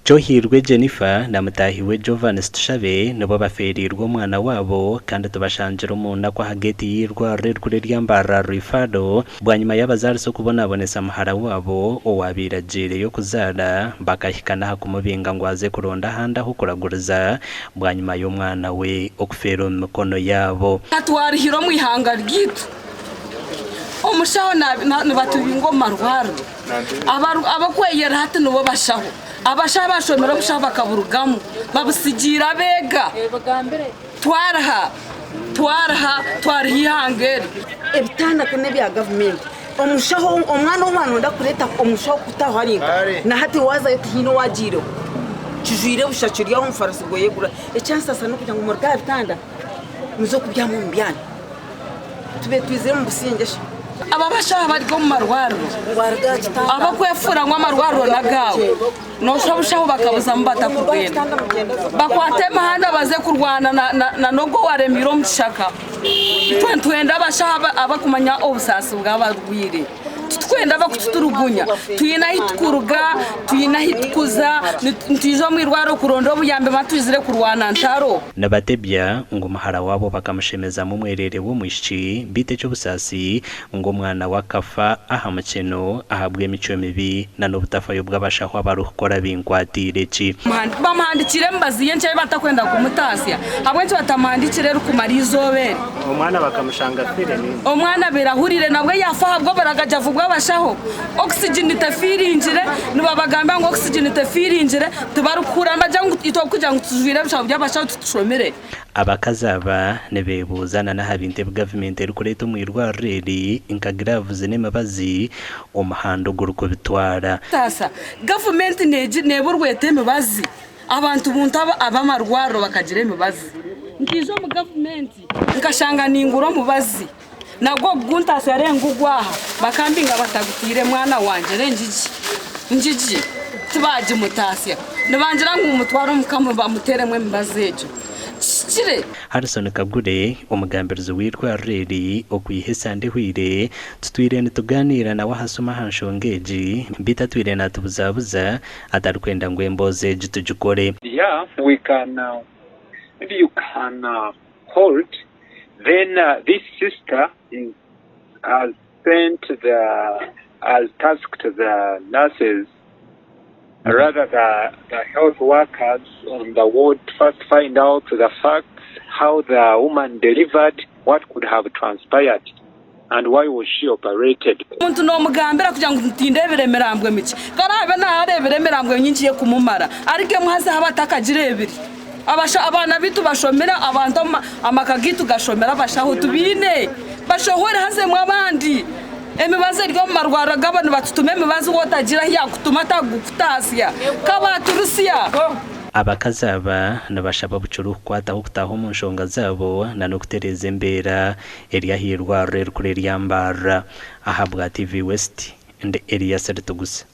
Kyohirwe Jennifer na mutaahi we Jovanis Tushabe nibo bafeereirwe omwana waabo kandi tubashangire omu naku aha geeti y'eirwariro erikuru erya Mbarara Referral bwanyima y'abazaarisa okubonabonesa muhara waabo owaabaire agiireyo kuzaara bakahika n'aha kumubinga ngu aze kuronda ahandi ah'okuraguriza bwanyima y'omwana we okufeera omu mikono yaabo. Twarihire omu ihanga ryaitu omushaho nibatubinga omu marwariro abakweyera hati nibo bashaho. Abashaho abashomire obushaho bakaburugamu babusigiire abeega. Twariha, twariha, twariha eihanga eri. Ebitanda ku n'ebya gavumenti, omushaho omwana ou waronda kureeta omushaho kutaho ari nka na hati waazayo tihaine owaagiireho kijwire busha kiri aho omufarasi gweyegura. Ekyansaasa n'okugira ngu muruge aha bitanda muze kubyama omu byanya. Tube twizire omu busingye shi. Abo abashaho abari omu marwariro abakwefuura ngu amarwariro n'agaabo noshusha obushaho bakabuzamu batakubwenda bakwate emihanda baze kurwana na n'ogwo owaremiire omu kishaka itwe nitwenda abashaho abakumanya obusaasi bw'abarwaire. Titukwenda abakututurugunya, twine ahi tukuruga, twine ahi tukuza, nitwija omu irwariro kuronda obuyambi mara twizire kurwana ntaro. Nibatebya ngu muhara waabo bakamushemezamu omwereere w'omwishiki beitu eky'obusaasi ngu omwana we akafa aha mukyeno ahabw'emicwe mibi na n'obutafayo bw'abashaho abarikukora binkwatiire ki. Bamuhandikiire emibazi y'enkya ei batakwenda kumutaasya. Ahabw'enki batamuhandiikire erikumara eizooba eri? Omwana bakamushanga afiire ninga? Omwana abaire ahuriire nabwo yaafa ahabw'oburagajavu bw'abashaho. Oxygen tefiiringire, nibabagambira ngu oxygen tefiiringire, tibarikuhurira nibagira ngu itwe kugira ngu tujwire ebishaho by'abashaho titushomire. Abakazi aba nibeebuuza na n'aha bintu ebi gavumenti erikureeta omu irwariro eri nka giraavuzi n'emibazi, omuhanda ogurikubitwara. Taasa, gavumenti neeburwa eta emibazi? Abantu buntu ab'amarwariro bakagira emibazi. Nkaija omu gavumenti nkashanga ningura omubazi nagwo guntaasya renga ogwo aha bakambinga batagutaire mwana wangye rengigi ngigi tibagimutaasya nibangira ngu mutware omuka bamuteeremu emibazi egyo kihikire? Harrison Kagure, omugambirizi w'eirwariro eri okwiha esande ehweire, tutwire nitugaaniira nawe aha simu aha nshonga egi beitu atwire naatubuzabuza atarikwenda ngu emboozi egi tugikore. Yeah we can maybe you can hold then this sister is has sent the has tasked the nurses rather the the health workers on the ward to first find out the facts how the woman delivered what could have transpired and why was she operated. Omuntu noomugambira kugira ngu tindeebire mirambwe mikye, ku araabe naareebire emirambwe mingi y'ekumumara, arugemu haza abe atakagireebire. Abaana baitu bashomire, abantu amaka gaitu gashomire abashaho tubaine, bashohore hazemu abandi. Emibazi eri omu marwariro gabo nibatutuma emibazi waaba otagira ahu yaakutuma atagukutaasya, kabaaturutsya. Abakazi aba nibashaba bukiri kukwataho kutaaha omu nshonga zaabo na n'okutereeza embeera eri aha irwariro erikuru erya Mbarara. Ahabwa TV West, ndi Elias Rutugutsa.